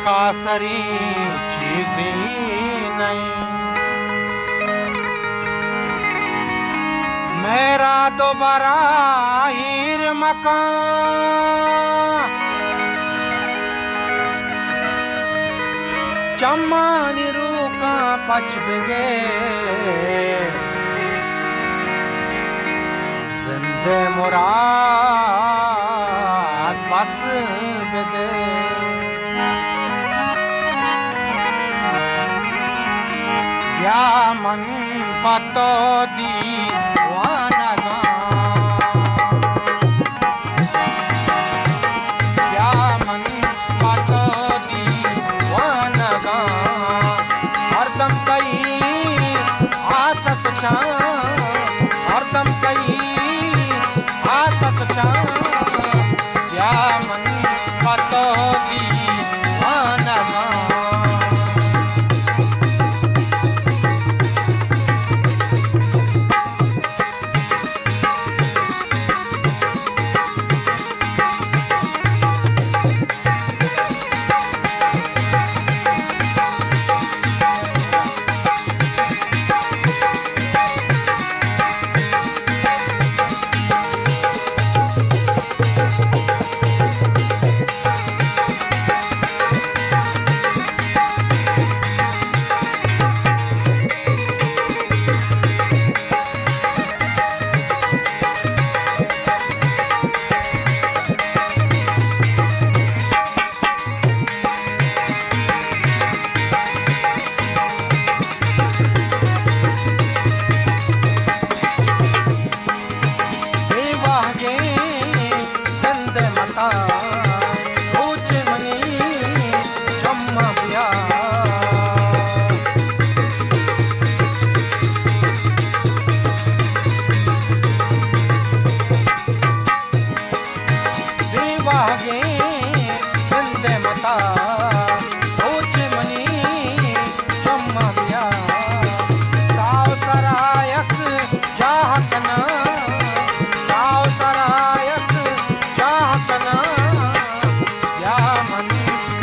آسری چیزی نئیں، میرا دوبارہ ہیر مکاں، چمانی روکاں پچ بگے، زند مراد بس بدے۔ بیا من پہ تو دیوانگاں، بیا من پہ تو دیوانگاں، ہردم تئی آس ءَ سوچاں، ہردم تئی آس ءَ سوچاں، بیا من پہ تو دیوانگاں۔ بے واہگیں زند ءِ متا سوچ منی چم ءَ بیا۔ بے واہگیں زند ءِ متا سوچ منی چم ءَ بیا۔ ساہ ءُ سرا یک جاہ کناں، ساہ ءُ سرا یک جاہ کناں، بیا من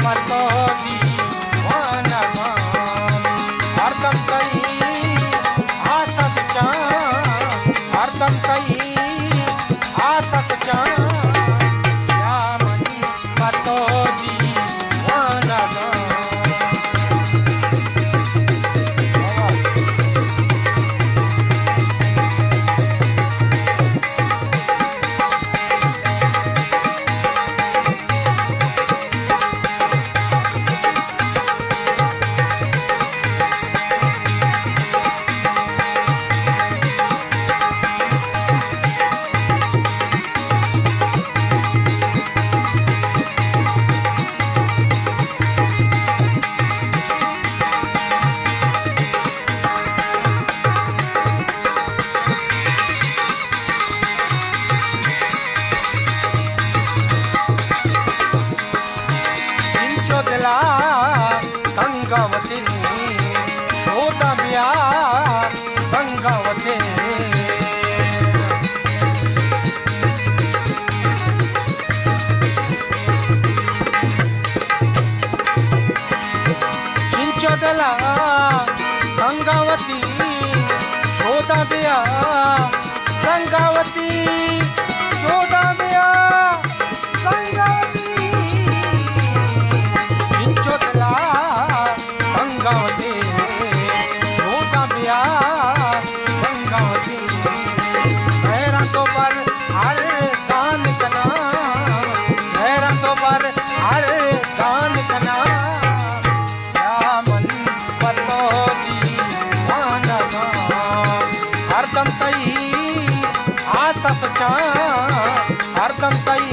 پہ تو دیوانگاں۔ ہردم تئی آس ءَ سوچاں، ہردم تئی آس ءَ سوچاں، بیا من پہ تو دیوانگاں۔ انچو دل ءَ تنگ ءَ وتیں، شوداں بیا سنگ ءَ وتیں۔ چنچو دل ءَ تنگ ءَ وتیں، شوداں بیا سنگ ءَ وتیں، شوداں بیا سنگ ءَ وتیں۔ چنچو دل ءَ تنگ ءَ وتیں، شوداں بیا سنگ ءَ وتیں۔ حیران تو بر ہر گان کناں، حیران تو بر ہر گان کناں، بیا من پہ تو دیوانگاں۔ ہردم تئی آس ءَ سوچاں، ہردم تئی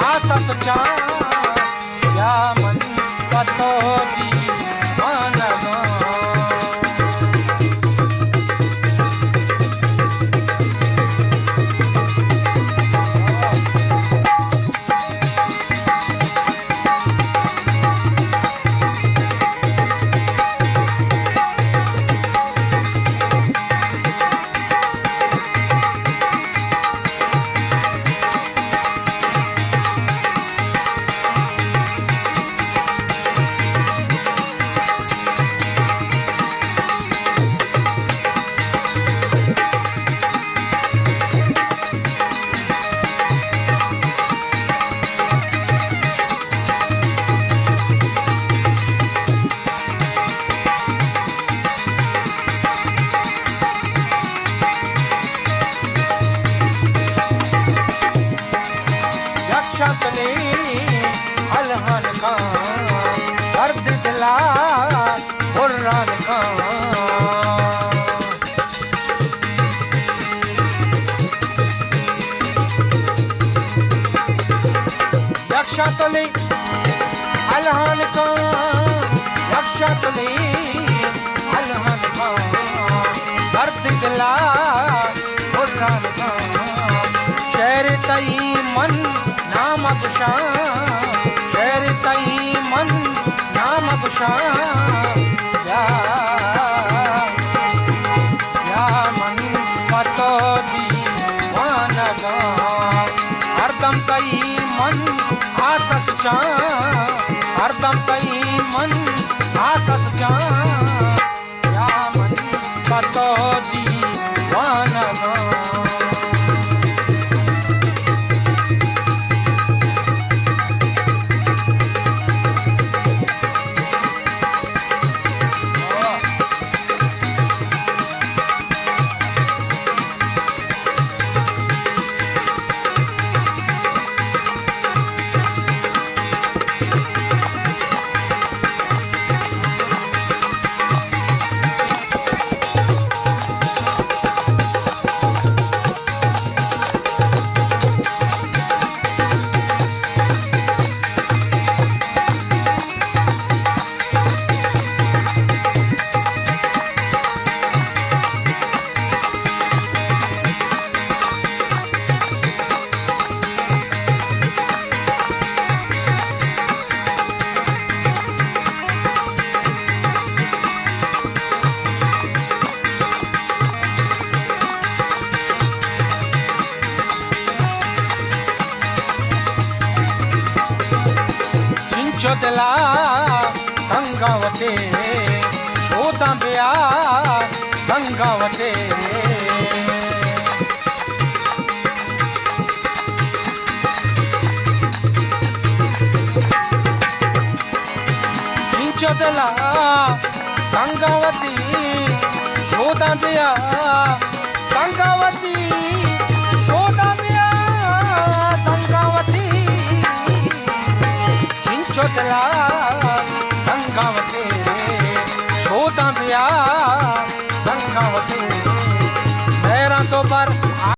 آس ءَ سوچاں، بیا من پہ تو دیوانگاں۔ شاتلی الہان کاں، یک شاتلی الہان کاں، درد دلا گلان کاں۔ شعر تئی من نام گشاں، شعر تئی من نام گشاں۔ یا، یا من پہ تو دیوانگاں، ہردم تئی من آس ءَ سچاں، ہردم تئی من آس ءَ سچاں۔ یا من پہ تو دیوانگاں۔ چنچو دلا تنگا وتے، شوداں بیا تنگا وتے۔ چنچو دلا تنگا وتی، شوداں بیا تنگا وتی، شوداں بیا تنگا وتی۔ چنچو دلا تنگا وتی،